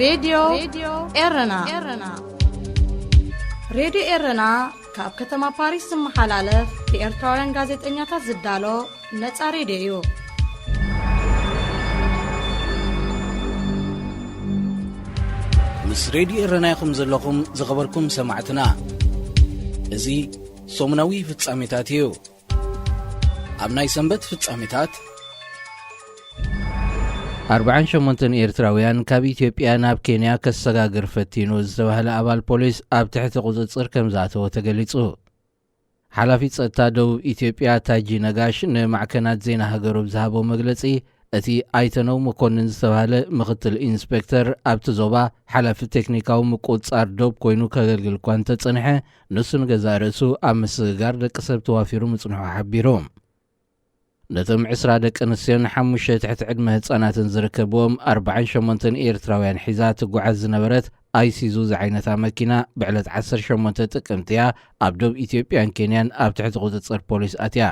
ሬድዮ ኤረና። ሬድዮ ኤረና ካብ ከተማ ፓሪስ ዝመሓላለፍ ብኤርትራውያን ጋዜጠኛታት ዝዳሎ ነጻ ሬድዮ እዩ። ምስ ሬድዮ ኤረና ኢኹም ዘለኹም ዝኸበርኩም ሰማዕትና። እዚ ሰሙናዊ ፍጻሜታት እዩ። ኣብ ናይ ሰንበት ፍጻሜታት፣ ኣርብዓን ሸሞንተን ኤርትራውያን ካብ ኢትዮጵያ ናብ ኬንያ ከሰጋግር ፈቲኑ ዝተባህለ ኣባል ፖሊስ ኣብ ትሕቲ ቁጽጽር ከም ዝኣተወ ተገሊጹ። ሓላፊ ጸጥታ ደቡብ ኢትዮጵያ ታጂ ነጋሽ ንማዕከናት ዜና ሃገሩ ብዝሃቦ መግለጺ፣ እቲ ኣይተነው መኮንን ዝተባህለ ምኽትል ኢንስፔክተር ኣብቲ ዞባ ሓላፊ ቴክኒካዊ ምቁጽጻር ዶብ ኮይኑ ከገልግል እኳ እንተጸንሐ፣ ንሱ ንገዛእ ርእሱ ኣብ ምስግጋር ደቂ ሰብ ተዋፊሩ ምጽንሑ ሓቢሩ። ነቶም ዕስራ ደቂ ኣንስትዮን ሓሙሽተ ትሕቲ ዕድመ ህጻናትን ዝርከብዎም ኣርብዓን ሸሞንተን ኤርትራውያን ሒዛ ትጓዓዝ ዝነበረት ኣይሲዙ ዝዓይነታ መኪና ብዕለት ዓሰርተ ሸሞንተ ጥቅምቲ እያ ኣብ ዶብ ኢትዮጵያን ኬንያን ኣብ ትሕቲ ቁጽጽር ፖሊስ ኣትያ።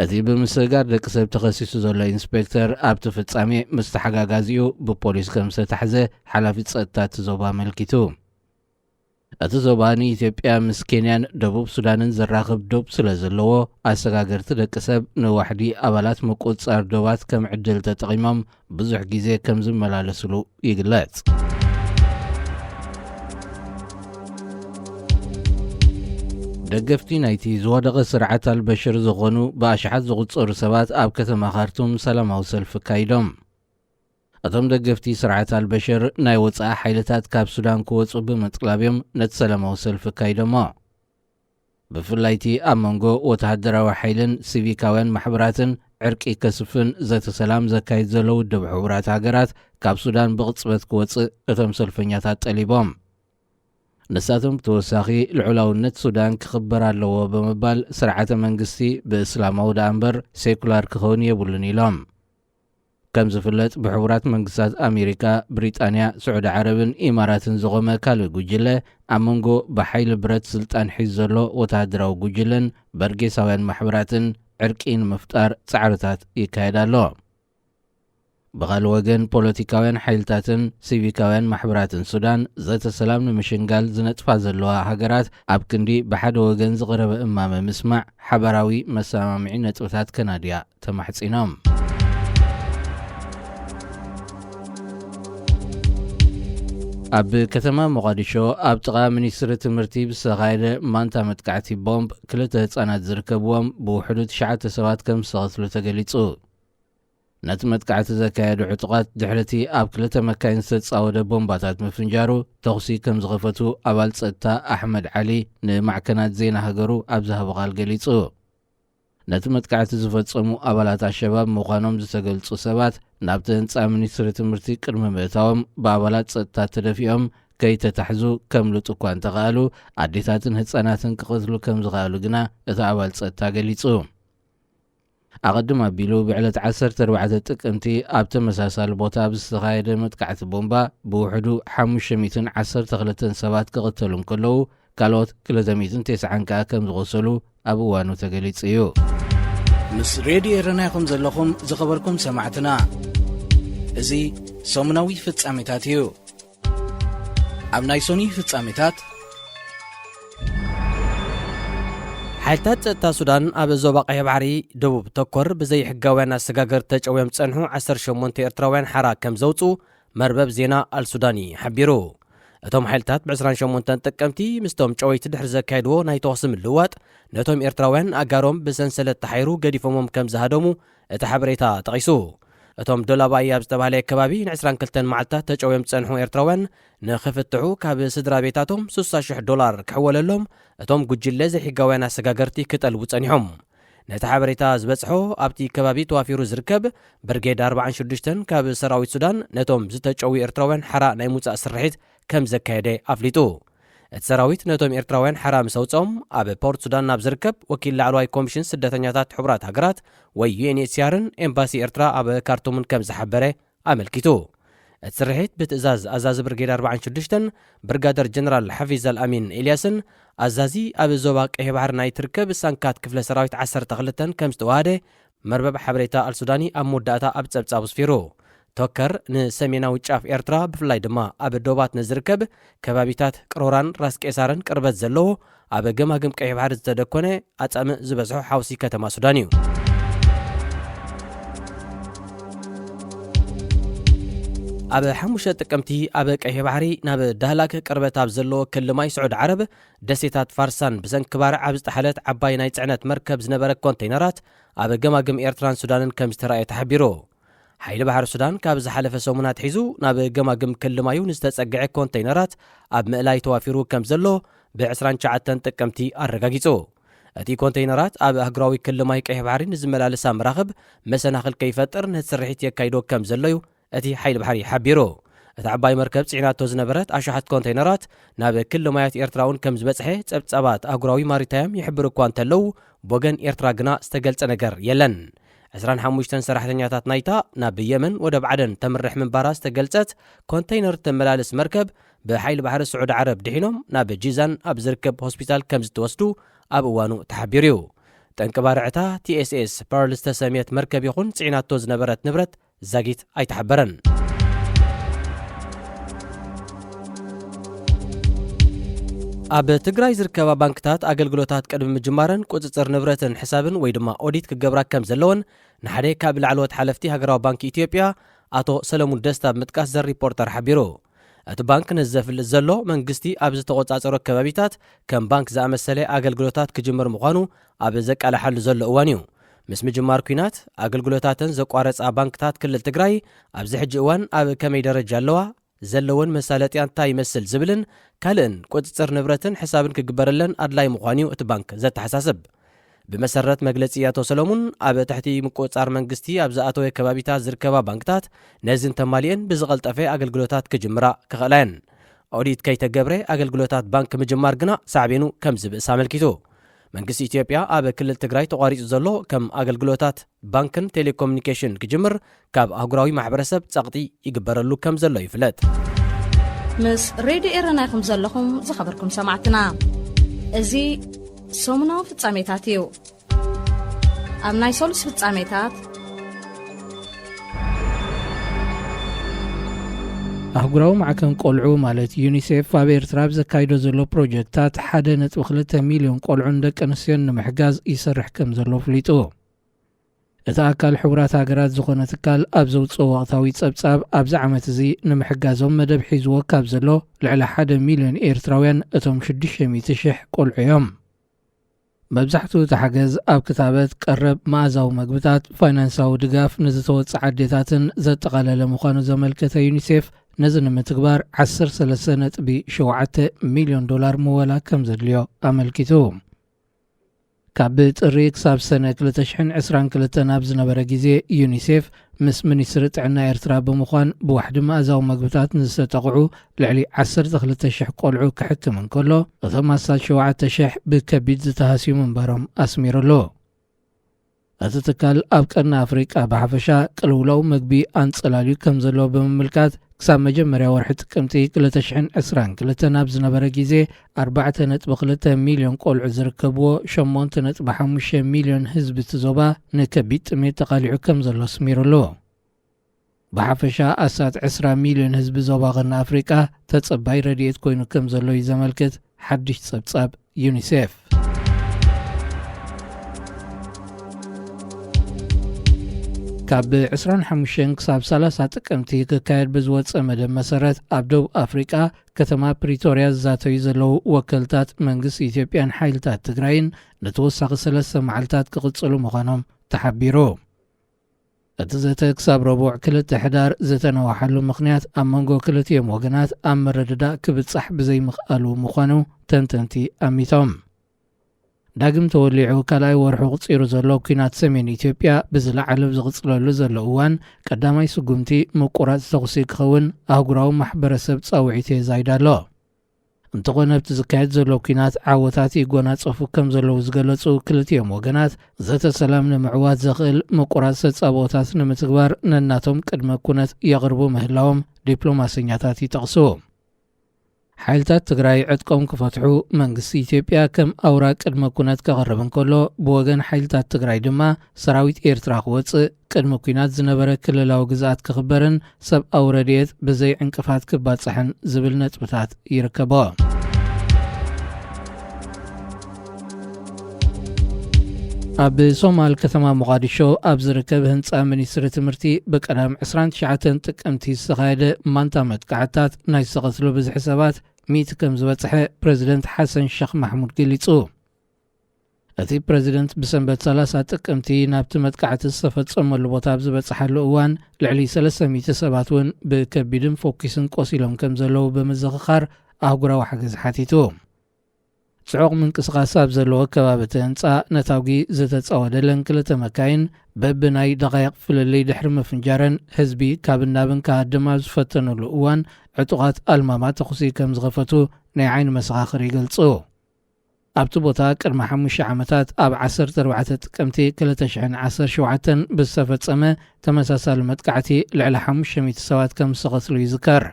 እቲ ብምስግጋር ደቂ ሰብ ተኸሲሱ ዘሎ ኢንስፔክተር ኣብቲ ፍጻሜ ምስ ተሓጋጋዚኡ ብፖሊስ ከም ዝተታሕዘ ሓላፊ ጸጥታ እቲ ዞባ ኣመልኪቱ። እቲ ዞባ ንኢትዮጵያ ምስ ኬንያን ደቡብ ሱዳንን ዘራኽብ ዶብ ስለ ዘለዎ፣ ኣሰጋገርቲ ደቂ ሰብ ንዋሕዲ ኣባላት ምቁጽጻር ዶባት ከም ዕድል ተጠቒሞም ብዙሕ ግዜ ከም ዝመላለስሉ ይግለጽ። ደገፍቲ ናይቲ ዝወደቐ ስርዓት ኣልበሽር ዝኾኑ ብኣሽሓት ዝቑጸሩ ሰባት ኣብ ከተማ ካርቱም ሰላማዊ ሰልፊ ኣካይዶም። እቶም ደገፍቲ ስርዓት ኣልበሽር ናይ ወጻኢ ሓይልታት ካብ ሱዳን ክወጹ ብምጥላብ እዮም ነቲ ሰላማዊ ሰልፊ ኣካይዶሞ። ብፍላይ እቲ ኣብ መንጎ ወተሃደራዊ ሓይልን ሲቪካውያን ማሕበራትን ዕርቂ ከስፍን ዘተ ሰላም ዘካይድ ዘሎ ውድብ ሕቡራት ሃገራት ካብ ሱዳን ብቕጽበት ክወጽእ እቶም ሰልፈኛታት ጠሊቦም። ንሳቶም ብተወሳኺ ልዑላውነት ሱዳን ክኽበር ኣለዎ ብምባል ስርዓተ መንግስቲ ብእስላማዊ ደኣ እምበር ሴኩላር ክኸውን የብሉን ኢሎም። ከም ዝፍለጥ ብሕቡራት መንግስታት ኣሜሪካ፣ ብሪጣንያ፣ ስዑዲ ዓረብን ኢማራትን ዝቖመ ካልእ ጉጅለ ኣብ መንጎ ብሓይሊ ብረት ስልጣን ሒዙ ዘሎ ወተሃደራዊ ጉጅለን በርጌሳውያን ማሕበራትን ዕርቂ ንምፍጣር ጻዕርታት ይካየድ ኣሎ። ብኻልእ ወገን ፖለቲካውያን ሓይልታትን ሲቪካውያን ማሕበራትን ሱዳን ዘተ ሰላም ንምሽንጋል ዝነጥፋ ዘለዋ ሃገራት ኣብ ክንዲ ብሓደ ወገን ዝቐረበ እማመ ምስማዕ ሓባራዊ መሰማምዒ ነጥብታት ከናድያ ተማሕጺኖም። ኣብ ከተማ ሞቓዲሾ ኣብ ጥቓ ሚኒስትሪ ትምህርቲ ብዝተኻየደ ማንታ መጥቃዕቲ ቦምብ ክልተ ህጻናት ዝርከብዎም ብውሕዱ ትሽዓተ ሰባት ከም ዝተቐትሉ ተገሊጹ። ነቲ መጥቃዕቲ ዘካየዱ ዕጡቓት ድሕሪ እቲ ኣብ ክልተ መካይን ዝተጻወደ ቦምባታት ምፍንጃሩ ተኹሲ ከም ዝኸፈቱ ኣባል ጸጥታ ኣሕመድ ዓሊ ንማዕከናት ዜና ሃገሩ ኣብ ዝሃቦ ቃል ገሊጹ። ነቲ መጥቃዕቲ ዝፈጸሙ ኣባላት ኣሸባብ ምዃኖም ዝተገልጹ ሰባት ናብቲ ህንጻ ሚኒስትሪ ትምህርቲ ቅድሚ ምእታዎም ብኣባላት ጸጥታ ተደፊኦም ከይተታሕዙ ከምልጡ እኳ እንተኸኣሉ፣ ኣዴታትን ህጻናትን ክቐትሉ ከም ዝኸኣሉ ግና እቲ ኣባል ጸጥታ ገሊጹ። ኣቐድም ኣቢሉ ብዕለት ዓሰርተ ኣርባዕተ ጥቅምቲ ኣብ ተመሳሳሊ ቦታ ብዝተኻየደ መጥቃዕቲ ቦምባ ብውሕዱ ሓሙሽተ ሚእትን ዓሰርተ ክልተን ሰባት ክቕተሉ እንከለዉ፣ ካልኦት ክልተ ሚእትን ተስዓን ከኣ ከም ዝቖሰሉ ኣብ እዋኑ ተገሊጹ እዩ። ምስ ሬድዮ ኤረና ኢኹም ዘለኹም ዝኸበርኩም ሰማዕትና። እዚ ሰሙናዊ ፍጻሜታት እዩ። ኣብ ናይ ሶኒ ፍጻሜታት፣ ሓይልታት ጸጥታ ሱዳን ኣብ ዞባ ቀይሕ ባሕሪ ደቡብ ተኮር ብዘይሕጋውያን ኣሰጋገርቲ ተጨውዮም ዝጸንሑ ዓሰርተ ሸሞንተ ኤርትራውያን ሓራ ከም ዘውጽኡ መርበብ ዜና ኣልሱዳኒ ሓቢሩ። እቶም ሓይልታት ብ ዕስራን ሸሞንተን ጥቅምቲ ምስቶም ጨወይቲ ድሕሪ ዘካየድዎ ናይ ተኹሲ ምልውዋጥ፣ ነቶም ኤርትራውያን ኣጋሮም ብሰንሰለት ተሓይሩ ገዲፎሞም ከም ዝሃደሙ እቲ ሓበሬታ ጠቒሱ። እቶም ዶላባይ ኣብ ዝተባህለ ከባቢ ን ዕስራን ክልተን መዓልታት ተጨውዮም ዝጸንሑ ኤርትራውያን ንኽፍትሑ ካብ ስድራ ቤታቶም ስሳ ሽሕ ዶላር ክሕወለሎም እቶም ጉጅለ ዘይሕጋውያን ኣሰጋገርቲ ክጠልቡ ጸኒሖም። ነቲ ሓበሬታ ዝበጽሖ ኣብቲ ከባቢ ተዋፊሩ ዝርከብ ብርጌድ ኣርባዓን ሽዱሽተን ካብ ሰራዊት ሱዳን ነቶም ዝተጨውዩ ኤርትራውያን ሓራ ናይ ምውጻእ ስርሒት ከም ዘካየደ ኣፍሊጡ። እቲ ሰራዊት ነቶም ኤርትራውያን ሓራ ምስ ኣውጽኦም ኣብ ፖርት ሱዳን ናብ ዝርከብ ወኪል ላዕለዋይ ኮሚሽን ስደተኛታት ሕቡራት ሃገራት ወይ ዩ ኤን ኤች ሲ ኣርን ኤምባሲ ኤርትራ ኣብ ካርቱምን ከም ዝሓበረ ኣመልኪቱ። እቲ ስርሒት ብትእዛዝ ኣዛዚ ብርጌድ ኣርባዓን ሽዱሽተን ብርጋደር ጀነራል ሓፊዝ ኣልኣሚን ኤልያስን ኣዛዚ ኣብ ዞባ ቀይሕ ባሕሪ ናይ ትርከብ ሳንካት ክፍለ ሰራዊት ዓሰርተ ክልተን ከም ዝተዋሃደ መርበብ ሓበሬታ ኣልሱዳኒ ኣብ መወዳእታ ኣብ ጸብጻቡ ኣስፊሩ። ቶከር ንሰሜናዊ ጫፍ ኤርትራ፣ ብፍላይ ድማ ኣብ ዶባት ንዝርከብ ከባቢታት ቅሮራን ራስ ቄሳርን ቅርበት ዘለዎ፣ ኣብ ገማግም ቀይሕ ባሕሪ ዝተደኮነ ኣጻምእ ዝበዝሖ ሓውሲ ከተማ ሱዳን እዩ። ኣብ ሓሙሽተ ጥቅምቲ ኣብ ቀይሕ ባሕሪ ናብ ዳህላክ ቅርበት ኣብ ዘለዎ ክሊ ማይ ስዑድ ዓረብ ደሴታት ፋርሳን ብሰንኪ ባርዕ ኣብ ዝጠሓለት ዓባይ ናይ ጽዕነት መርከብ ዝነበረ ኮንተይነራት ኣብ ገማግም ኤርትራን ሱዳንን ከም ዝተራእየ ተሓቢሩ። ሓይሊ ባሕሪ ሱዳን ካብ ዝሓለፈ ሰሙን ኣትሒዙ ናብ ገማግም ክሊ ማዩ ንዝተጸግዐ ኮንተይነራት ኣብ ምእላይ ተዋፊሩ ከም ዘሎ ብ ዕስራን ትሽዓተን ጥቅምቲ ኣረጋጊጹ። እቲ ኮንተይነራት ኣብ ኣህጉራዊ ክሊ ማይ ቀይሕ ባሕሪ ንዝመላለሳ መራኽብ መሰናኽል ከይፈጥር ነቲ ስርሒት የካይዶ ከም ዘሎ እዩ እቲ ሓይሊ ባሕሪ ሓቢሩ። እታ ዓባይ መርከብ ጽዒናቶ ዝነበረት ኣሽሓት ኮንተይነራት ናብ ክሊ ማያት ኤርትራ እውን ከም ዝበጽሐ ጸብጻባት ኣህጉራዊ ማሪታይም ይሕብሩ እኳ እንተለዉ፣ ብወገን ኤርትራ ግና ዝተገልጸ ነገር የለን። ዕስራን ሓሙሽተን ሰራሕተኛታት ናይታ ናብ የመን ወደብ ዓደን ተምርሕ ምንባራ ዝተገልጸት ኮንተይነር ተመላልስ መርከብ ብሓይሊ ባሕሪ ስዑዲ ዓረብ ድሒኖም ናብ ጂዛን ኣብ ዝርከብ ሆስፒታል ከም ዝተወስዱ ኣብ እዋኑ ተሓቢሩ እዩ። ጠንቂ ባርዕታ ቲ ኤስ ኤስ ፐርል ዝተሰምየት መርከብ ይኹን ጽዒናቶ ዝነበረት ንብረት ዛጊት ኣይተሓበረን። ኣብ ትግራይ ዝርከባ ባንክታት ኣገልግሎታት ቅድሚ ምጅማረን ቁጽጽር ንብረትን ሕሳብን ወይ ድማ ኦዲት ክገብራ ከም ዘለወን ንሓደ ካብ ላዕለዎት ሓለፍቲ ሃገራዊ ባንክ ኢትዮጵያ ኣቶ ሰለሙን ደስታ ብምጥቃስ ዘ ሪፖርተር ሓቢሩ። እቲ ባንክ ነዚ ዘፍልጥ ዘሎ መንግስቲ ኣብ ዝተቖጻጸሮ ከባቢታት ከም ባንክ ዝኣመሰለ ኣገልግሎታት ክጅምር ምዃኑ ኣብ ዘቃላሓሉ ዘሎ እዋን እዩ። ምስ ምጅማር ኲናት ኣገልግሎታተን ዘቋረጻ ባንክታት ክልል ትግራይ ኣብዚ ሕጂ እዋን ኣብ ከመይ ደረጃ ኣለዋ? ዘለወን መሳለጥያ እንታይ ይመስል ዝብልን ካልእን ቁጽጽር ንብረትን ሕሳብን ክግበረለን ኣድላይ ምዃኑ እዩ እቲ ባንክ ዘተሓሳስብ። ብመሰረት መግለጺ ኣቶ ሰለሙን፣ ኣብ ትሕቲ ምቁጽጻር መንግስቲ ኣብ ዝኣተወ ከባቢታት ዝርከባ ባንክታት ነዚ እንተማሊአን ብዝቐልጠፈ ኣገልግሎታት ክጅምራ ክኽእላ እየን። ኦዲት ከይተገብረ ኣገልግሎታት ባንክ ምጅማር ግና ሳዕቤኑ ከም ዝብእስ ኣመልኪቱ። መንግስቲ ኢትዮጵያ ኣብ ክልል ትግራይ ተቋሪጹ ዘሎ ከም ኣገልግሎታት ባንክን ቴሌኮሙኒኬሽን ክጅምር ካብ ኣህጉራዊ ማሕበረሰብ ጸቕጢ ይግበረሉ ከም ዘሎ ይፍለጥ። ምስ ሬድዮ ኤረና ኢኹም ዘለኹም ዝኸበርኩም ሰማዕትና። እዚ ሰሙናዊ ፍጻሜታት እዩ። ኣብ ናይ ሰሉስ ፍጻሜታት ኣህጉራዊ ማዕከን ቆልዑ ማለት ዩኒሴፍ ኣብ ኤርትራ ኣብ ዘካይዶ ዘሎ ፕሮጀክታት ሓደ ነጥቢ ክልተ ሚልዮን ቆልዑን ደቂ ኣንስትዮን ንምሕጋዝ ይሰርሕ ከም ዘሎ ኣፍሊጡ። እቲ ኣካል ሕቡራት ሃገራት ዝኾነ ትካል ኣብ ዘውፅኦ ወቕታዊ ጸብጻብ ኣብዚ ዓመት እዚ ንምሕጋዞም መደብ ሒዝዎ ካብ ዘሎ ልዕሊ ሓደ ሚልዮን ኤርትራውያን እቶም ሽዱሽተ ሚእቲ ሽሕ ቆልዑ እዮም። መብዛሕትኡ እቲ ሓገዝ ኣብ ክታበት፣ ቀረብ መኣዛዊ መግብታት፣ ፋይናንሳዊ ድጋፍ ንዝተወፅዓ ኣዴታትን ዘጠቓለለ ምዃኑ ዘመልከተ ዩኒሴፍ፣ ነዚ ንምትግባር ዓሰርተ ሰለስተ ነጥቢ ሸውዓተ ሚልዮን ዶላር ምወላ ከም ዘድልዮ ኣመልኪቱ። ካብ ጥሪ ክሳብ ሰነ ክልተ ሽሕን ዕስራን ክልተን ኣብ ዝነበረ ግዜ ዩኒሴፍ ምስ ሚኒስትሪ ጥዕና ኤርትራ ብምዃን ብዋሕዲ መኣዛዊ መግብታት ንዝተጠቕዑ ልዕሊ ዓሰርተ ክልተ ሽሕ ቆልዑ ክሕክም እንከሎ እቶም ኣስታት ሸውዓተ ሽሕ ብከቢድ ዝተሃስዩ ምንባሮም ኣስሚሩሉ። እቲ ትካል ኣብ ቀርኒ ኣፍሪቃ ብሓፈሻ ቅልውላው መግቢ ኣንጸላልዩ ከም ዘሎ ብምምልካት ክሳብ መጀመርያ ወርሒ ጥቅምቲ ክልተ ሽሕን ዕስራን ክልተን ኣብ ዝነበረ ግዜ ኣርባዕተ ነጥቢ ክልተ ሚልዮን ቆልዑ ዝርከብዎ ሸሞንተ ነጥቢ ሓሙሽተ ሚልዮን ህዝቢ እቲ ዞባ ንከቢድ ጥሜት ተቓሊዑ ከም ዘሎ ኣስሚሩሉ። ብሓፈሻ ኣስታት ዕስራ ሚልዮን ህዝቢ ዞባ ቀርኒ ኣፍሪቃ ተጸባይ ረድኤት ኮይኑ ከም ዘሎ እዩ ዘመልክት ሓድሽ ጸብጻብ ዩኒሴፍ። ካብ ዕስራን ሓሙሽተን ክሳብ ሰላሳ ጥቅምቲ ክካየድ ብዝወጸ መደብ መሰረት ኣብ ደቡብ ኣፍሪቃ ከተማ ፕሪቶርያ ዝዛተዩ ዘለዉ ወከልታት መንግስቲ ኢትዮጵያን ሓይልታት ትግራይን ንተወሳኺ ሰለስተ መዓልታት ክቕጽሉ ምዃኖም ተሓቢሩ። እቲ ዘተ ክሳብ ረቡዕ ክልተ ሕዳር ዝተነዋሓሉ ምኽንያት ኣብ መንጎ ክልቲኦም ወገናት ኣብ ምርድዳእ ክብጻሕ ብዘይምኽኣሉ ምዃኑ ተንተንቲ ኣሚቶም። ዳግም ተወሊዑ ካልኣይ ወርሑ ቁጺሩ ዘሎ ኲናት ሰሜን ኢትዮጵያ ብዝለዓለ ኣብ ዝቕጽለሉ ዘሎ እዋን ቀዳማይ ስጉምቲ ምቁራጽ ተኹሲ ክኸውን ኣህጉራዊ ማሕበረሰብ ጻውዒት የዛይድ ኣሎ። እንተኾነ ኣብቲ ዝካየድ ዘሎ ኲናት ዓወታት ይጎናጸፉ ከም ዘለዉ ዝገለጹ ክልቲኦም ወገናት ዘተ ሰላም ንምዕዋት ዘኽእል ምቁራጽ ተጻብኦታት ንምትግባር ነናቶም ቅድመ ኩነት የቕርቡ ምህላዎም ዲፕሎማሰኛታት ይጠቕሱ። ሓይልታት ትግራይ ዕጥቆም ክፈትሑ መንግስቲ ኢትዮጵያ ከም ኣውራ ቅድመ ኩነት ከቕርብ እንከሎ፣ ብወገን ሓይልታት ትግራይ ድማ ሰራዊት ኤርትራ ክወፅእ ቅድሚ ኲናት ዝነበረ ክልላዊ ግዝኣት ክኽበርን ሰብኣዊ ረድኤት ብዘይ ዕንቅፋት ክባፃሕን ዝብል ነጥብታት ይርከቦ። ኣብ ሶማል ከተማ ሞቓዲሾ ኣብ ዝርከብ ህንፃ ሚኒስትሪ ትምህርቲ ብቀዳም ዕስራን ትሽዓተን ጥቅምቲ ዝተኻየደ ማንታ መጥቃዕታት ናይ ዝተቐትሉ ብዝሒ ሰባት ሚእቲ ከም ዝበፅሐ ፕረዚደንት ሓሰን ሸኽ ማሕሙድ ገሊጹ። እቲ ፕረዚደንት ብሰንበት ሰላሳ ጥቅምቲ ናብቲ መጥቃዕቲ ዝተፈጸመሉ ቦታ ኣብ ዝበፅሓሉ እዋን ልዕሊ ሰለስተ ሚእቲ ሰባት እውን ብከቢድን ፎኪስን ቆሲሎም ከም ዘለዉ ብምዝኽኻር ኣህጉራዊ ሓገዝ ሓቲቱ። ጽዑቕ ምንቅስቓስ ኣብ ዘለዎ ከባቢ እቲ ህንጻ ነታጒ ዝተጻወደለን ክልተ መካይን በብናይ ደቓይቕ ፍልልይ ድሕሪ ምፍንጃረን ህዝቢ ካብን ናብን ክሃድም ኣብ ዝፈተኑሉ እዋን ዕጡቓት ኣልማማ ተኹሲ ከም ዝኸፈቱ ናይ ዓይኒ መሰኻኽር ይገልጹ። ኣብቲ ቦታ ቅድሚ ሓሙሽተ ዓመታት ኣብ ዓሰርተ ኣርባዕተ ጥቅምቲ ክልተ ሽሕን ዓሰርተ ሸውዓተን ብዝተፈጸመ ተመሳሳሊ መጥቃዕቲ ልዕሊ ሓሙሽተ ሚእቲ ሰባት ከም ዝተቐትሉ ይዝከር።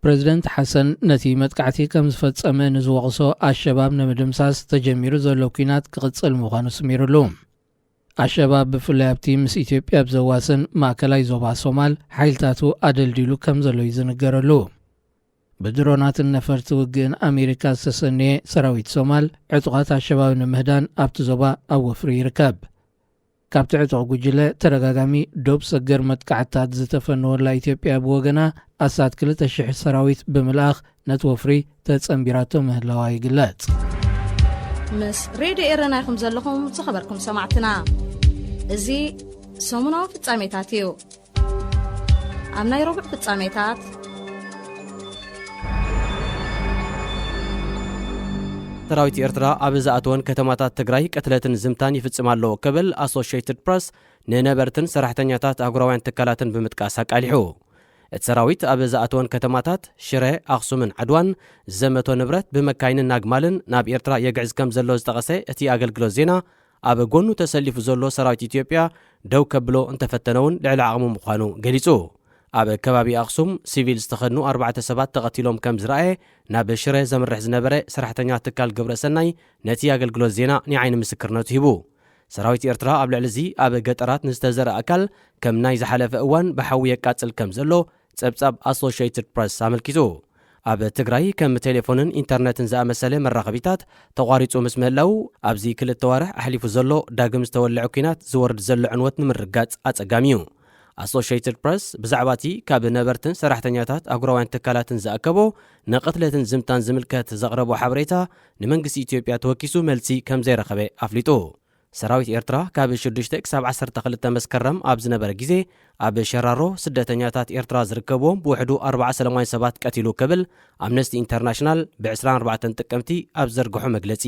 ፕረዚደንት ሓሰን ነቲ መጥቃዕቲ ከም ዝፈጸመ ንዝወቕሶ ኣሸባብ ንምድምሳስ ተጀሚሩ ዘሎ ኲናት ክቕጽል ምዃኑ ስሚሩሉ። ኣሸባብ ብፍላይ ኣብቲ ምስ ኢትዮጵያ ኣብ ዘዋስን ማእከላይ ዞባ ሶማል ሓይልታቱ ኣደልዲሉ ከም ዘሎ እዩ ዝንገረሉ። ብድሮናትን ነፈርቲ ውግእን ኣሜሪካ ዝተሰነየ ሰራዊት ሶማል ዕጡቓት ኣሸባብ ንምህዳን ኣብቲ ዞባ ኣብ ወፍሪ ይርከብ። ካብቲ ዕጡቕ ጉጅለ ተደጋጋሚ ዶብ ሰገር መጥቃዕትታት ዝተፈነወላ ኢትዮጵያ ብወገና ኣስታት ክልተ ሽሕ ሰራዊት ብምልኣኽ ነቲ ወፍሪ ተጸንቢራቶ ምህላዋ ይግለጽ። ምስ ሬድዮ ኤረና ኢኹም ዘለኹም ዝኸበርኩም ሰማዕትና። እዚ ሰሙናዊ ፍጻሜታት እዩ። ኣብ ናይ ረቡዕ ፍጻሜታት ሰራዊት ኤርትራ ኣብ ዝኣተወን ከተማታት ትግራይ ቅትለትን ዝምታን ይፍጽም ኣሎ ክብል ኣሶሽየትድ ፕረስ ንነበርትን ሰራሕተኛታት ኣህጉራውያን ትካላትን ብምጥቃስ ኣቃሊሑ። እቲ ሰራዊት ኣብ ዝኣተወን ከተማታት ሽረ፣ ኣኽሱምን ዓድዋን ዝዘመቶ ንብረት ብመካይንን ኣግማልን ናብ ኤርትራ የግዕዝ ከም ዘሎ ዝጠቐሰ እቲ ኣገልግሎት ዜና፣ ኣብ ጎኑ ተሰሊፉ ዘሎ ሰራዊት ኢትዮጵያ ደው ከብሎ እንተፈተነ እውን ልዕሊ ዓቕሙ ምዃኑ ገሊጹ። ኣብ ከባቢ ኣኽሱም ሲቪል ዝተኸድኑ ኣርባዕተ ሰባት ተቐቲሎም ከም ዝረኣየ ናብ ሽረ ዘምርሕ ዝነበረ ሰራሕተኛ ትካል ግብረ ሰናይ ነቲ ኣገልግሎት ዜና ናይ ዓይኒ ምስክርነቱ ሂቡ። ሰራዊት ኤርትራ ኣብ ልዕሊ እዚ ኣብ ገጠራት ንዝተዘርአ ኣካል ከም ናይ ዝሓለፈ እዋን ብሓዊ የቃጽል ከም ዘሎ ጸብጻብ ኣሶሽየትድ ፕረስ ኣመልኪቱ። ኣብ ትግራይ ከም ቴሌፎንን ኢንተርነትን ዝኣመሰለ መራኸቢታት ተቋሪጹ ምስ ምህላው፣ ኣብዚ ክልተ ዋርሕ ኣሕሊፉ ዘሎ ዳግም ዝተወልዐ ኲናት ዝወርድ ዘሎ ዕንወት ንምርጋጽ ኣጸጋሚ እዩ። ኣሶሽየትድ ፕረስ ብዛዕባ እቲ ካብ ነበርትን ሰራሕተኛታት ኣህጉራውያን ትካላትን ዝኣከቦ ንቕትለትን ዝምታን ዝምልከት ዘቕረቦ ሓበሬታ ንመንግስቲ ኢትዮጵያ ተወኪሱ መልሲ ከም ዘይረኸበ ኣፍሊጡ። ሰራዊት ኤርትራ ካብ ሽዱሽተ ክሳብ ዓሰርተ ክልተ መስከረም ኣብ ዝነበረ ግዜ ኣብ ሸራሮ ስደተኛታት ኤርትራ ዝርከብዎም ብውሕዱ ኣርባዓ ሰላማውያን ሰባት ቀቲሉ ክብል ኣምነስቲ ኢንተርናሽናል ብ ዕስራን ኣርባዕተን ጥቅምቲ ኣብ ዘርግሖ መግለጺ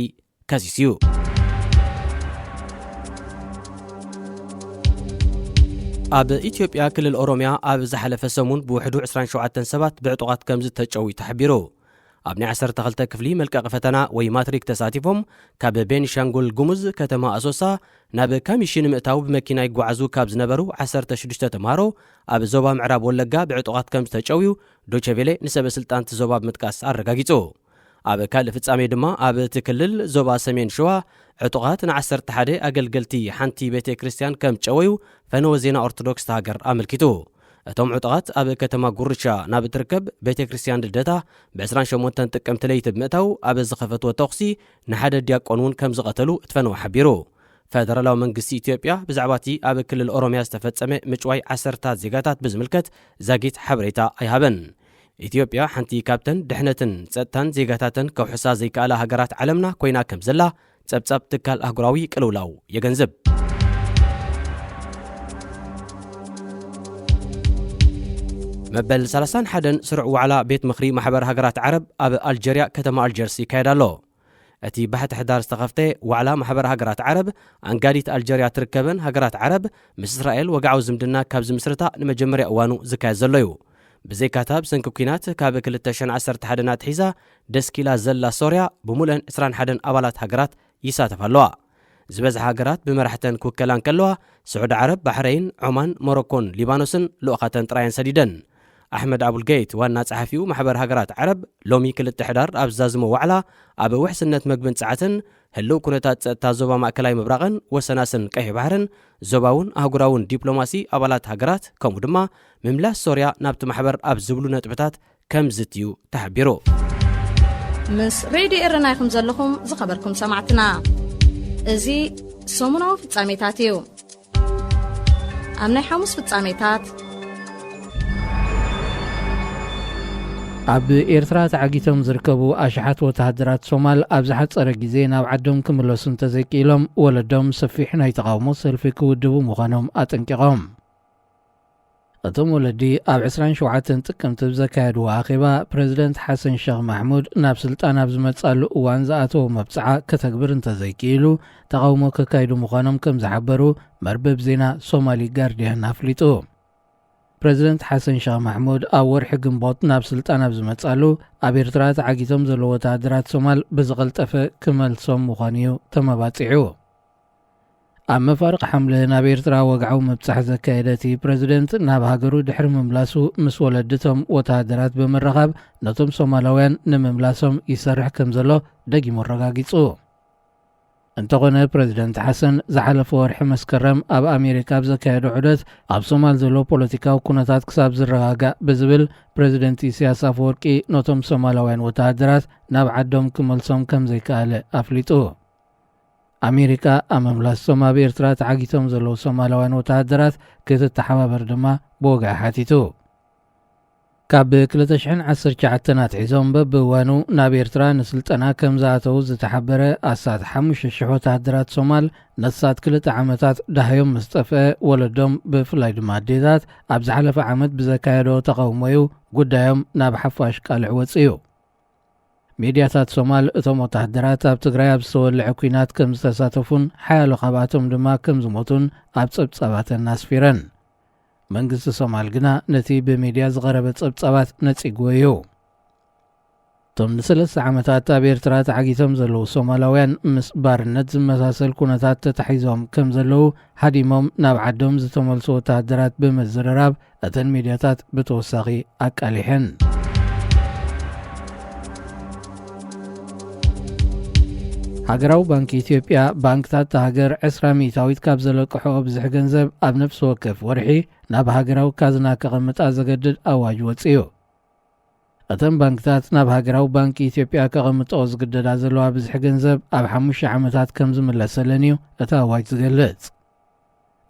ከሲሱ እዩ። ኣብ ኢትዮጵያ ክልል ኦሮምያ ኣብ ዝሓለፈ ሰሙን ብውሕዱ ዕስራን ሸውዓተን ሰባት ብዕጡቓት ከም ዝተጨውዩ ተሓቢሩ። ኣብ ናይ ዓሰርተ ክልተ ክፍሊ መልቀቂ ፈተና ወይ ማትሪክ ተሳቲፎም ካብ ቤኒሻንጉል ጉሙዝ ከተማ ኣሶሳ ናብ ካሚሺ ንምእታው ብመኪና ይጓዓዙ ካብ ዝነበሩ ዓሰርተ ሽዱሽተ ተምሃሮ ኣብ ዞባ ምዕራብ ወለጋ ብዕጡቓት ከም ዝተጨውዩ ዶቸቬሌ ንሰበ ስልጣን እቲ ዞባ ብምጥቃስ ኣረጋጊጹ። ኣብ ካልእ ፍጻሜ ድማ ኣብ እቲ ክልል ዞባ ሰሜን ሸዋ ዕጡቓት ንዓሰርተ ሓደ ኣገልገልቲ ሓንቲ ቤተ ክርስቲያን ከም ጨወዩ ፈነወ ዜና ኦርቶዶክስ እታ ሃገር ኣመልኪቱ። እቶም ዕጡቓት ኣብ ከተማ ጉርሻ ናብ እትርከብ ቤተ ክርስቲያን ልደታ ብ ዕስራን ሸሞንተን ጥቅምቲ ለይቲ ብምእታው ኣብ ዝኸፈትዎ ተኹሲ ንሓደ ዲያቆን እውን ከም ዝቐተሉ እቲ ፈነወ ሓቢሩ። ፈደራላዊ መንግስቲ ኢትዮጵያ ብዛዕባ እቲ ኣብ ክልል ኦሮምያ ዝተፈጸመ ምጭዋይ ዓሰርታት ዜጋታት ብዝምልከት ዛጊት ሓበሬታ ኣይሃበን። ኢትዮጵያ ሓንቲ ካብተን ድሕነትን ጸጥታን ዜጋታተን ከውሕሳ ዘይከኣላ ሃገራት ዓለምና ኮይና ከም ዘላ ጸብጻብ ትካል ኣህጉራዊ ቅልውላው የገንዝብ። መበል ሰላሳን ሓደን ስሩዕ ዋዕላ ቤት ምኽሪ ማሕበር ሃገራት ዓረብ ኣብ ኣልጀርያ ከተማ ኣልጀርስ ይካየድ ኣሎ። እቲ ባሕቲ ሕዳር ዝተኸፍተ ዋዕላ ማሕበር ሃገራት ዓረብ ኣንጋዲት ኣልጀርያ ትርከበን ሃገራት ዓረብ ምስ እስራኤል ወግዓዊ ዝምድና ካብ ዝምስርታ ንመጀመርያ እዋኑ ዝካየድ ዘሎ እዩ። ብዘይካታ ብሰንኪ ኲናት ካብ ክልተ ሽሕን ዓሰርተ ሓደን ኣትሒዛ ደስኪላ ዘላ ሶርያ ብምሉአን ዕስራን ሓደን ኣባላት ሃገራት ይሳተፋ ኣለዋ። ዝበዝሓ ሃገራት ብመራሕተን ክውከላ እንከለዋ፣ ስዑዲ ዓረብ፣ ባሕረይን፣ ዖማን፣ ሞሮኮን ሊባኖስን ልኡኻተን ጥራየን ሰዲደን። ኣሕመድ ኣቡልገይት ዋና ጸሓፊኡ ማሕበር ሃገራት ዓረብ ሎሚ ክልተ ሕዳር ኣብ ዝዛዝሞ ዋዕላ፣ ኣብ ውሕስነት መግብን ጸዓትን፣ ህልው ኩነታት ጸጥታ ዞባ ማእከላይ ምብራቕን ወሰናስን ቀይሕ ባሕርን ዞባውን ኣህጉራውን ዲፕሎማሲ ኣባላት ሃገራት ከምኡ ድማ ምምላስ ሶርያ ናብቲ ማሕበር ኣብ ዝብሉ ነጥብታት ከም ዝትዩ ተሓቢሩ። ምስ ሬድዮ ኤረና ኢኹም ዘለኹም ዝኸበርኩም ሰማዕትና። እዚ ሰሙናዊ ፍጻሜታት እዩ። ኣብ ናይ ሓሙስ ፍጻሜታት ኣብ ኤርትራ ተዓጊቶም ዝርከቡ ኣሽሓት ወተሃደራት ሶማል ኣብ ዝሓጸረ ግዜ ናብ ዓዶም ክምለሱ እንተዘይክኢሎም ወለዶም ሰፊሕ ናይ ተቓውሞ ሰልፊ ክውድቡ ምዃኖም ኣጠንቂቖም። እቶም ወለዲ ኣብ ዕስራን ሸውዓተን ጥቅምቲ ብዘካየድዎ ኣኼባ ፕረዚደንት ሓሰን ሸኽ ማሕሙድ ናብ ስልጣን ኣብ ዝመጻሉ እዋን ዝኣተዎ መብጽዓ ከተግብር እንተዘይክኢሉ ተቓውሞ ከካይዱ ምዃኖም ከም ዝሓበሩ መርበብ ዜና ሶማሊ ጋርዲያን ኣፍሊጡ። ፕረዚደንት ሓሰን ሸኽ ማሕሙድ ኣብ ወርሒ ግንቦት ናብ ስልጣን ኣብ ዝመጻሉ ኣብ ኤርትራ ተዓጊቶም ዘለዉ ወተሃደራት ሶማል ብዝቐልጠፈ ክመልሶም ምዃኑ እዩ ተመባጺዑ። ኣብ መፋርቕ ሓምለ ናብ ኤርትራ ወግዓዊ ምብጻሕ ዘካየደ እቲ ፕረዚደንት ናብ ሃገሩ ድሕሪ ምምላሱ ምስ ወለድቶም ወተሃደራት ብምርኻብ ነቶም ሶማላውያን ንምምላሶም ይሰርሕ ከም ዘሎ ደጊሙ ኣረጋጊጹ። እንተኾነ ፕረዚደንት ሓሰን ዝሓለፈ ወርሒ መስከረም ኣብ ኣሜሪካ ኣብ ዘካየዶ ዑደት ኣብ ሶማል ዘሎ ፖለቲካዊ ኩነታት ክሳብ ዝረጋጋእ ብዝብል ፕረዚደንት ኢሳያስ ኣፈወርቂ ነቶም ሶማላውያን ወተሃደራት ናብ ዓዶም ክመልሶም ከም ዘይከኣለ ኣፍሊጡ። ኣሜሪካ ኣብ ምምላሶም ኣብ ኤርትራ ተዓጊቶም ዘለዉ ሶማላውያን ወተሃደራት ክትተሓባበር ድማ ብወግዒ ሓቲቱ። ካብ ክልተ ሽሕን ዓሰርተ ትሽዓተን ኣትሒዞም በብእዋኑ ናብ ኤርትራ ንስልጠና ከም ዝኣተዉ ዝተሓበረ ኣስታት ሓሙሽተ ሽሕ ወተሃደራት ሶማል ነሳት ክልተ ዓመታት ደሃዮም ምስ ጠፍአ ወለዶም ብፍላይ ድማ ኣዴታት ኣብ ዝሓለፈ ዓመት ብዘካየዶ ተቓውሞ እዩ ጉዳዮም ናብ ሓፋሽ ቃልዕ ወጽኡ። ሚድያታት ሶማል እቶም ወተሃደራት ኣብ ትግራይ ኣብ ዝተወልዐ ኲናት ከም ዝተሳተፉን ሓያሎ ካብኣቶም ድማ ከም ዝሞቱን ኣብ ጸብጻባተን ኣስፊረን። መንግስቲ ሶማል ግና ነቲ ብሚድያ ዝቐረበ ጸብጻባት ነጺግዎ እዩ። እቶም ንሰለስተ ዓመታት ኣብ ኤርትራ ተዓጊቶም ዘለዉ ሶማላውያን ምስ ባርነት ዝመሳሰል ኩነታት ተታሒዞም ከም ዘለዉ ሃዲሞም ናብ ዓዶም ዝተመልሱ ወተሃደራት ብምዝርራብ እተን ሚድያታት ብተወሳኺ ኣቃሊሐን። ሃገራዊ ባንኪ ኢትዮጵያ ባንክታት እታ ሃገር ዕስራ ሚእታዊት ካብ ዘለቅሕኦ ብዝሒ ገንዘብ ኣብ ነፍሲ ወከፍ ወርሒ ናብ ሃገራዊ ካዝና ከቐምጣ ዘገድድ ኣዋጅ ወጺኡ። እተን ባንክታት ናብ ሃገራዊ ባንኪ ኢትዮጵያ ከቐምጥኦ ዝግደዳ ዘለዋ ብዝሒ ገንዘብ ኣብ ሓሙሽተ ዓመታት ከም ዝምለሰለን እዩ እቲ ኣዋጅ ዝገልጽ።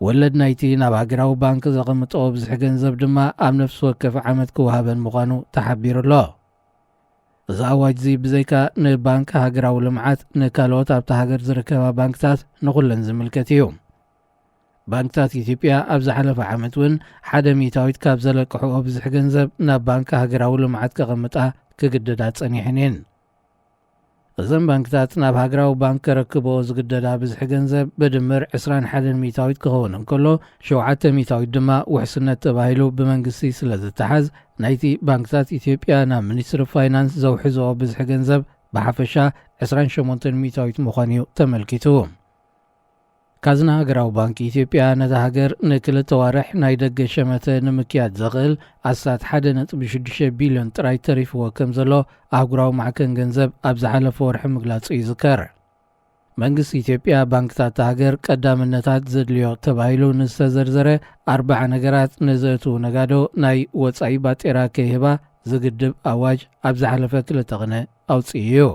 ወለድ ናይቲ ናብ ሃገራዊ ባንክ ዘቐምጥኦ ብዝሒ ገንዘብ ድማ ኣብ ነፍሲ ወከፍ ዓመት ክወሃበን ምዃኑ ተሓቢሩ ኣሎ። እዚ ኣዋጅ እዚ ብዘይካ ንባንክ ሃገራዊ ልምዓት ንካልኦት ኣብታ ሃገር ዝርከባ ባንክታት ንኹለን ዝምልከት እዩ። ባንክታት ኢትዮጵያ ኣብ ዝሓለፈ ዓመት እውን ሓደ ሚእታዊት ካብ ዘለቅሕኦ ብዝሒ ገንዘብ ናብ ባንክ ሃገራዊ ልምዓት ከቐምጣ ክግደዳ ጸኒሐን እየን። እዘን ባንክታት ናብ ሃገራዊ ባንክ ከረክብኦ ዝግደዳ ብዝሒ ገንዘብ ብድምር ዕስራን ሓደን ሚእታዊት ክኸውን እንከሎ ሸውዓተ ሚእታዊት ድማ ውሕስነት ተባሂሉ ብመንግስቲ ስለ ዝተሓዝ ናይቲ ባንክታት ኢትዮጵያ ናብ ሚኒስትሪ ፋይናንስ ዘውሕዝኦ ብዝሒ ገንዘብ ብሓፈሻ ዕስራን ሸሞንተን ሚእታዊት ምዃኑ እዩ ተመልኪቱ። ካዝና ሃገራዊ ባንክ ኢትዮጵያ ነታ ሃገር ንክልተ ዋርሕ ናይ ደገ ሸመተ ንምክያድ ዘኽእል ኣስታት ሓደ ነጥቢ ሽዱሽተ ቢልዮን ጥራይ ተሪፍዎ ከም ዘሎ ኣህጉራዊ ማዕከን ገንዘብ ኣብ ዝሓለፈ ወርሒ ምግላጹ ይዝከር። መንግስቲ ኢትዮጵያ ባንክታት እታ ሃገር ቀዳምነታት ዘድልዮ ተባሂሉ ንዝተዘርዘረ ኣርባዓ ነገራት ንዘእትዉ ነጋዶ ናይ ወጻኢ ባጤራ ከይህባ ዝግድብ ኣዋጅ ኣብ ዝሓለፈ ክልተ ቅነ ኣውጺኡ እዩ።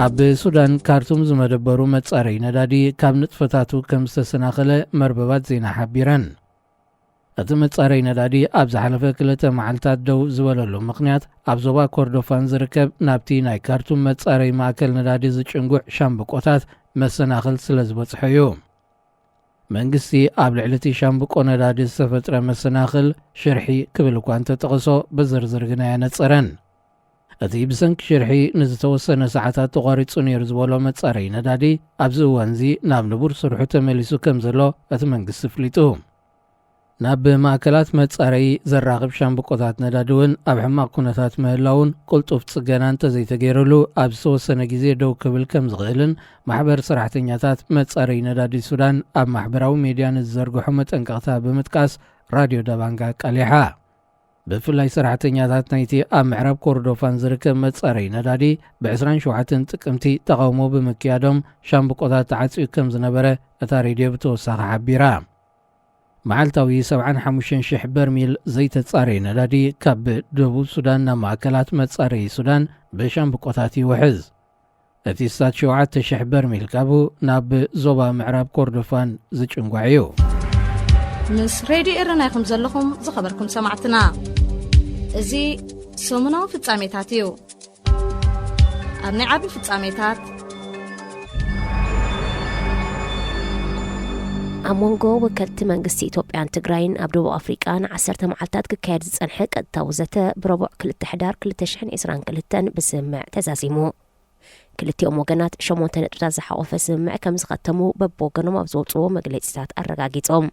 ኣብ ሱዳን ካርቱም ዝመደበሩ መጻረይ ነዳዲ ካብ ንጥፈታቱ ከም ዝተሰናኸለ መርበባት ዜና ሓቢረን። እቲ መጻረይ ነዳዲ ኣብ ዝሓለፈ ክልተ መዓልታት ደው ዝበለሉ ምኽንያት ኣብ ዞባ ኮርዶፋን ዝርከብ ናብቲ ናይ ካርቱም መጻረይ ማእከል ነዳዲ ዝጭንጉዕ ሻምብቆታት መሰናኽል ስለ ዝበጽሖ እዩ። መንግስቲ ኣብ ልዕሊ እቲ ሻምብቆ ነዳዲ ዝተፈጥረ መሰናኽል ሽርሒ ክብል እኳ እንተጠቐሶ ብዝርዝር ግና ኣየነጸረን። እቲ ብሰንኪ ሽርሒ ንዝተወሰነ ሰዓታት ተቋሪጹ ነይሩ ዝበሎ መጻረይ ነዳዲ ኣብዚ እዋን እዚ ናብ ንቡር ስርሑ ተመሊሱ ከም ዘሎ እቲ መንግስቲ ኣፍሊጡ። ናብ ማእከላት መጻረዪ ዘራኽብ ሻምብቆታት ነዳዲ እውን ኣብ ሕማቕ ኩነታት ምህላውን ቅልጡፍ ጽገና እንተዘይተገይሩሉ ኣብ ዝተወሰነ ግዜ ደው ክብል ከም ዝኽእልን ማሕበር ሰራሕተኛታት መጻረዪ ነዳዲ ሱዳን ኣብ ማሕበራዊ ሜድያ ንዝዘርግሖ መጠንቀቕታ ብምጥቃስ ራድዮ ዳባንጋ ኣቃሊሓ። ብፍላይ ሰራሕተኛታት ናይቲ ኣብ ምዕራብ ኮርዶፋን ዝርከብ መጻረዪ ነዳዲ ብ ዕስራን ሸውዓተን ጥቅምቲ ተቓውሞ ብምክያዶም ሻምብቆታት ተዓጽዩ ከም ዝነበረ እታ ሬድዮ ብተወሳኺ ሓቢራ። መዓልታዊ ሰብዓን ሓሙሽተን ሽሕ በርሚል ዘይተጻረየ ነዳዲ ካብ ደቡብ ሱዳን ናብ ማእከላት መጻረዪ ሱዳን ብሻምብቆታት ይውሕዝ። እቲ ስታት ሸውዓተ ሽሕ በርሚል ካብኡ ናብ ዞባ ምዕራብ ኮርዶፋን ዝጭንጓዕ እዩ። ምስ ሬድዮ ኤረና ኢኹም ዘለኹም ዝኸበርኩም ሰማዕትና። እዚ ሰሙናዊ ፍጻሜታት እዩ። ኣብ ናይ ዓቢ ፍጻሜታት ኣብ መንጎ ወከልቲ መንግስቲ ኢትዮጵያን ትግራይን ኣብ ደቡብ ኣፍሪቃ ንዓሰርተ መዓልታት ክካየድ ዝጸንሐ ቀጥታዊ ዘተ ብረቡዕ ክልተ ሕዳር ክልተ ሽሕን ዕስራን ክልተን ብስምምዕ ተዛዚሙ። ክልቲኦም ወገናት ሸሞንተ ነጥብታት ዝሓቖፈ ስምምዕ ከም ዝኸተሙ በብወገኖም ኣብ ዘውፅዎ መግለፂታት ኣረጋጊፆም።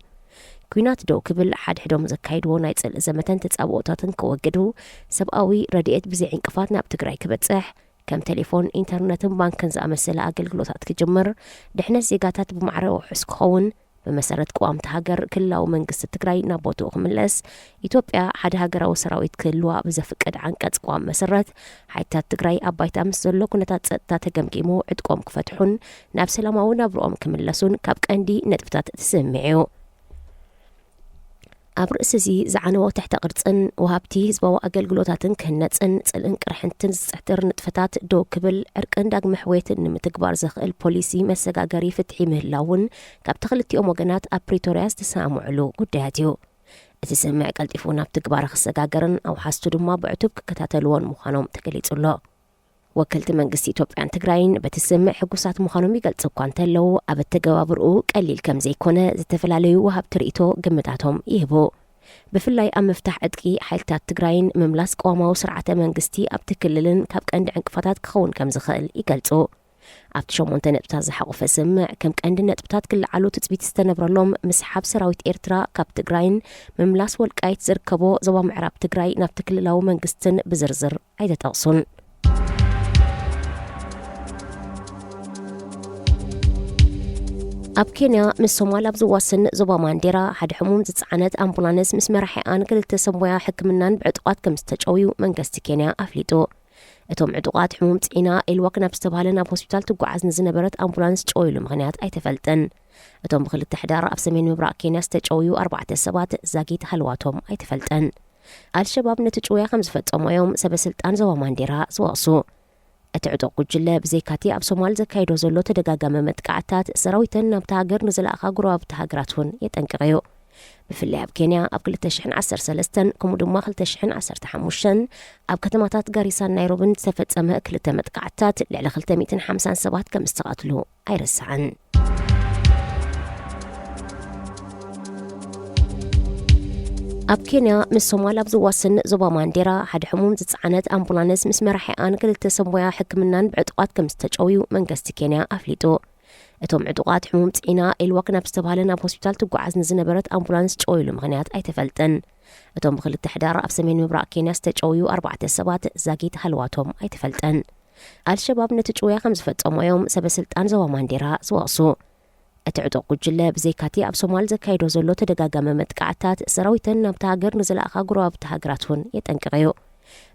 ኲናት ደው ክብል፣ ሓድሕዶም ዘካይድዎ ናይ ፅልኢ ዘመተን ተፃብኦታትን ከወግዱ፣ ሰብኣዊ ረድኤት ብዘይ ዕንቅፋት ናብ ትግራይ ክበፅሕ፣ ከም ቴሌፎን፣ ኢንተርነትን ባንክን ዝኣመሰለ ኣገልግሎታት ክጅምር፣ ድሕነት ዜጋታት ብማዕረ ውሑስ ክኸውን፣ ብመሰረት ቅዋምቲ ሃገር ክልላዊ መንግስቲ ትግራይ ናብ ቦትኡ ክምለስ፣ ኢትዮጵያ ሓደ ሃገራዊ ሰራዊት ክህልዋ ብዘፍቅድ ዓንቀፅ ቅዋም መሰረት፣ ሓይልታት ትግራይ ኣብ ባይታ ምስ ዘሎ ኩነታት ፀጥታ ተገምጊሙ ዕጥቆም ክፈትሑን ናብ ሰላማዊ ናብርኦም ክምለሱን ካብ ቀንዲ ነጥብታት እቲ ስምምዕ እዩ። ኣብ ርእሲ እዚ ዝዓነወ ትሕተ ቅርፅን ወሃብቲ ህዝባዊ ኣገልግሎታትን ክህነፅን ፅልእን ቅርሕንትን ዝፅሕትር ንጥፈታት ደው ክብል ዕርቅን ዳግመ ሕውየትን ንምትግባር ዘኽእል ፖሊሲ መሰጋገሪ ፍትሒ ምህላውን ካብቲ ክልቲኦም ወገናት ኣብ ፕሪቶርያ ዝተሰማምዕሉ ጉዳያት እዩ። እቲ ስምምዕ ቀልጢፉ ናብ ትግባረ ክሰጋገርን ኣውሓስቱ ድማ ብዕቱብ ክከታተልዎን ምዃኖም ተገሊጹ ኣሎ። ወከልቲ መንግስቲ ኢትዮጵያን ትግራይን በቲ ስምምዕ ሕጉሳት ምዃኖም ይገልጹ እኳ እንተለዉ፣ ኣብ ኣተገባብርኡ ቀሊል ከም ዘይኮነ ዝተፈላለዩ ወሃብቲ ርእይቶ ግምታቶም ይህቡ። ብፍላይ ኣብ ምፍታሕ ዕጥቂ ሓይልታት ትግራይን ምምላስ ቅዋማዊ ስርዓተ መንግስቲ ኣብቲ ክልልን ካብ ቀንዲ ዕንቅፋታት ክኸውን ከም ዝኽእል ይገልጹ። ኣብቲ ሸሞንተ ነጥብታት ዝሓቖፈ ስምምዕ ከም ቀንዲ ነጥብታት ክለዓሉ ትጽቢት ዝተነብረሎም ምስሓብ ሰራዊት ኤርትራ ካብ ትግራይን ምምላስ ወልቃይት ዝርከቦ ዞባ ምዕራብ ትግራይ ናብቲ ክልላዊ መንግስትን ብዝርዝር ኣይተጠቕሱን። ኣብ ኬንያ ምስ ሶማል ኣብ ዝዋስን ዞባ ማንዴራ ሓደ ሕሙም ዝጸዓነት ኣምቡላንስ ምስ መራሒኣን ክልተ ሰብ ሞያ ሕክምናን ብዕጡቓት ከም ዝተጨውዩ መንግስቲ ኬንያ ኣፍሊጡ። እቶም ዕጡቓት ሕሙም ጽዒና ኤልዋክ ናብ ዝተባህለ ናብ ሆስፒታል ትጓዓዝ ንዝነበረት ኣምቡላንስ ጨውይሉ ምኽንያት ኣይተፈልጠን። እቶም ብክልተ ሕዳር ኣብ ሰሜን ምብራቕ ኬንያ ዝተጨውዩ ኣርባዕተ ሰባት ዛጊት ሃልዋቶም ኣይተፈልጠን። ኣልሸባብ ነቲ ጭውያ ከም ዝፈጸሞ እዮም ሰበ ስልጣን ዞባ ማንዴራ ዝወቕሱ። እቲ ዕጡቕ ጉጅለ ብዘይካቲ ኣብ ሶማል ዘካይዶ ዘሎ ተደጋጋሚ መጥቃዕታት ሰራዊተን ናብታ ሃገር ንዝለኣኻ ጎረባብቲ ሃገራት እውን የጠንቅቕ እዩ። ብፍላይ ኣብ ኬንያ ኣብ ክልተ ሽሕን ዓሰርተ ሰለስተን ከምኡ ድማ ክልተ ሽሕን ዓሰርተ ሓሙሽተን ኣብ ከተማታት ጋሪሳን ናይሮብን ዝተፈጸመ ክልተ መጥቃዕታት ልዕሊ ክልተ ሚእትን ሓምሳን ሰባት ከም ዝተቐትሉ ኣይርሳዕን። ኣብ ኬንያ ምስ ሶማል ኣብ ዝዋስን ዞባ ማንዴራ ሓደ ሕሙም ዝጸዓነት ኣምቡላንስ ምስ መራሒኣን ክልተ ሰብ ሞያ ሕክምናን ብዕጡቓት ከም ዝተጨውዩ መንግስቲ ኬንያ ኣፍሊጡ። እቶም ዕጡቓት ሕሙም ጽዒና ኤልዋክ ናብ ዝተባህለ ናብ ሆስፒታል ትጓዓዝ ንዝነበረት ኣምቡላንስ ጨውይሉ ምኽንያት ኣይተፈልጠን። እቶም ብክልተ ሕዳር ኣብ ሰሜን ምብራቕ ኬንያ ዝተጨውዩ ኣርባዕተ ሰባት ዛጊት ሃልዋቶም ኣይተፈልጠን። ኣልሸባብ ነቲ ጭውያ ከም ዝፈጸሞ እዮም ሰበ ስልጣን ዞባ ማንዴራ ዝወቕሱ። እቲ ዕጡቕ ጉጅለ ብዘይካቲ ኣብ ሶማል ዘካይዶ ዘሎ ተደጋጋሚ መጥቃዕታት ሰራዊተን ናብታ ሃገር ንዝለኣኻ ጎረባብቲ ሃገራት እውን የጠንቅቕ እዩ።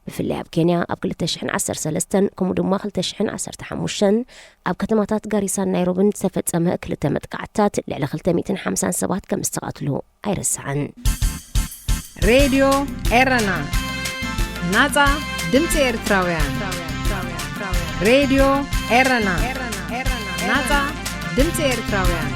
ብፍላይ ኣብ ኬንያ ኣብ ክልተ ሽሕን ዓሰርተ ሰለስተን ከምኡ ድማ ክልተ ሽሕን ዓሰርተ ሓሙሽተን ኣብ ከተማታት ጋሪሳን ናይሮብን ዝተፈጸመ ክልተ መጥቃዕታት ልዕሊ ክልተ ሚእትን ሓምሳን ሰባት ከም ዝተቐትሉ ኣይርሳዕን። ሬድዮ ኤረና፣ ናጻ ድምጺ ኤርትራውያን። ሬድዮ ኤረና፣ ናጻ ድምጺ ኤርትራውያን።